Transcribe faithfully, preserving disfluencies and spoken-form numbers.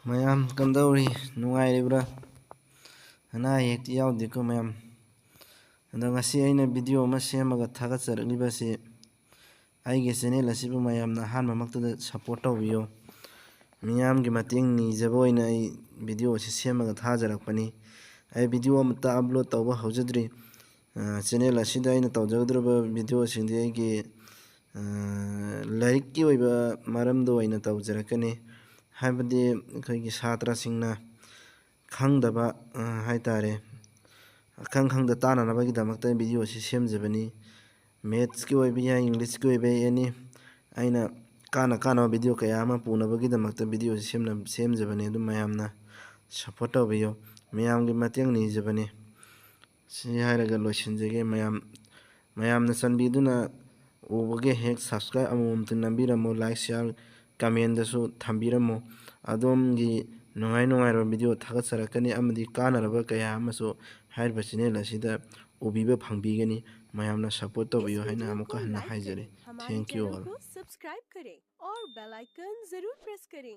ꯃꯌꯥꯝ ꯀꯝꯗꯧꯔꯤ? ꯅꯨꯡꯉꯥꯏꯔꯤꯕ꯭ꯔꯥ? ꯑꯅꯥ ꯑꯌꯦꯛꯇꯤ ꯌꯥꯎꯗꯦꯀꯣ ꯃꯌꯥꯝ? ꯑꯗꯣ ꯉꯁꯤ ꯑꯩꯅ ꯚꯤꯗꯤꯑꯣ ꯑꯃ ꯁꯦꯝꯃꯒ ꯊꯥꯒꯠꯆꯔꯛꯂꯤꯕꯁꯤ ꯑꯩꯒꯤ ꯆꯦꯅꯦꯜ ꯑꯁꯤꯕꯨ ꯃꯌꯥꯝꯅ ꯑꯍꯥꯟꯕꯃꯛꯇꯗ ꯁꯞꯄꯣꯔꯠ ꯇꯧꯕꯤꯌꯨ꯫ ꯃꯤꯌꯥꯝꯒꯤ ꯃꯇꯦꯡ ꯅꯤꯖꯕ ꯑꯣꯏꯅ ꯑꯩ ꯚꯤꯗꯤꯑꯣ ꯑꯁꯤ ꯁꯦꯝꯃꯒ ꯊꯥꯖꯔꯛꯄꯅꯤ꯫ ꯑꯩ ꯚꯤꯗꯤꯑꯣ ꯑꯃꯠꯇ ꯑꯞꯂꯣꯗ ꯇꯧꯕ ꯍꯧꯖꯗ꯭ꯔꯤ꯫ ꯑ, ꯆꯦꯅꯦꯜ ꯑꯁꯤꯗ ꯑꯩꯅ ꯇꯧꯖꯒꯗꯧꯔꯤꯕ ꯚꯤꯗꯤꯑꯣꯁꯤꯡꯗꯤ ꯑꯩꯒꯤ, ꯑ, ꯂꯥꯏꯔꯤꯛꯀꯤ ꯑꯣꯏꯕ ꯃꯔꯝꯗ ꯑꯣꯏꯅ ꯇꯧꯖꯔꯛꯀꯅꯤ꯫ ꯍꯥꯏꯕꯗꯤ ꯑꯩꯈꯣꯏꯒꯤ ꯁꯥꯇ꯭ꯔꯁꯤꯡꯅ ꯈꯪꯗꯕ, ꯑ, ꯍꯥꯏꯇꯥꯔꯦ, ꯑꯈꯪ ꯈꯪꯗ ꯇꯥꯅꯅꯕꯒꯤꯗꯃꯛꯇ ꯚꯤꯗꯤꯑꯣ ꯑꯁꯤ ꯁꯦꯝꯖꯕꯅꯤ꯫ ꯃꯦꯠꯁꯀꯤ ꯑꯣꯏꯕ ꯌꯥꯏ, ꯏꯪꯂꯤꯁꯀꯤ ꯑꯣꯏꯕ ꯌꯥꯏ, ꯑꯦꯅꯤ꯫ ꯑꯩꯅ ꯀꯥꯟꯅ ꯀꯥꯟꯅꯕ ꯚꯤꯗꯤꯑꯣ ꯀꯌꯥ ꯑꯃ ꯄꯨꯅꯕꯒꯤꯗꯃꯛꯇ ꯚꯤꯗꯤꯑꯣ ꯑꯁꯤ ꯁꯦꯝꯅ-, ꯁꯦꯝꯖꯕꯅꯤ꯫ ꯑꯗꯨꯝ ꯃꯌꯥꯝꯅ ꯁꯞꯄꯣꯔꯠ ꯇꯧꯕꯤꯌꯨ꯫ ꯃꯌꯥꯝꯒꯤ ꯃꯇꯦꯡ ꯅꯤꯖꯕꯅꯤ꯫ ꯁꯤ ꯍꯥꯏꯔꯒ ꯂꯣꯏꯁꯤꯟꯖꯒꯦ꯫ ꯃꯌꯥꯝ, ꯃꯌꯥꯝꯅ ꯆꯥꯟꯕꯤꯗꯨꯅ ꯎꯕꯒ ꯍꯦꯛ ꯁꯕꯁꯀ꯭ꯔꯥꯏꯕ ꯑꯃꯃꯝꯇ ꯅꯝꯕꯤꯔꯝꯃꯨ, ꯂꯥꯏꯛ, ꯁꯤꯌꯥꯔ, ꯀꯃꯦꯟꯗꯁꯨ ꯊꯝꯕꯤꯔꯝꯃꯨ꯫ ꯑꯗꯣꯝꯒꯤ ꯅꯨꯡꯉꯥꯏ ꯅꯨꯡꯉꯥꯏꯔꯕ ꯚꯤꯗꯤꯑꯣ ꯊꯥꯒꯠꯆꯔꯛꯀꯅꯤ ꯑꯃꯗꯤ ꯀꯥꯟꯅꯔꯕ ꯀꯌꯥ ꯑꯃꯁꯨ ꯍꯥꯏꯔꯤꯕ ꯆꯦꯅꯦꯜ ꯑꯁꯤꯗ ꯎꯕꯤꯕ ꯐꯪꯕꯤꯒꯅꯤ꯫ ꯃꯌꯥꯝꯅ ꯁꯞꯄꯣꯔꯠ ꯇꯧꯕꯤꯌꯨ ꯍꯥꯏꯅ ꯑꯃꯨꯛꯀ ꯍꯟꯅ ꯍꯥꯏꯖꯔꯤ꯫ Thank you all. सब्सक्राइब करें और बेल आइकन जरूर प्रेस करें।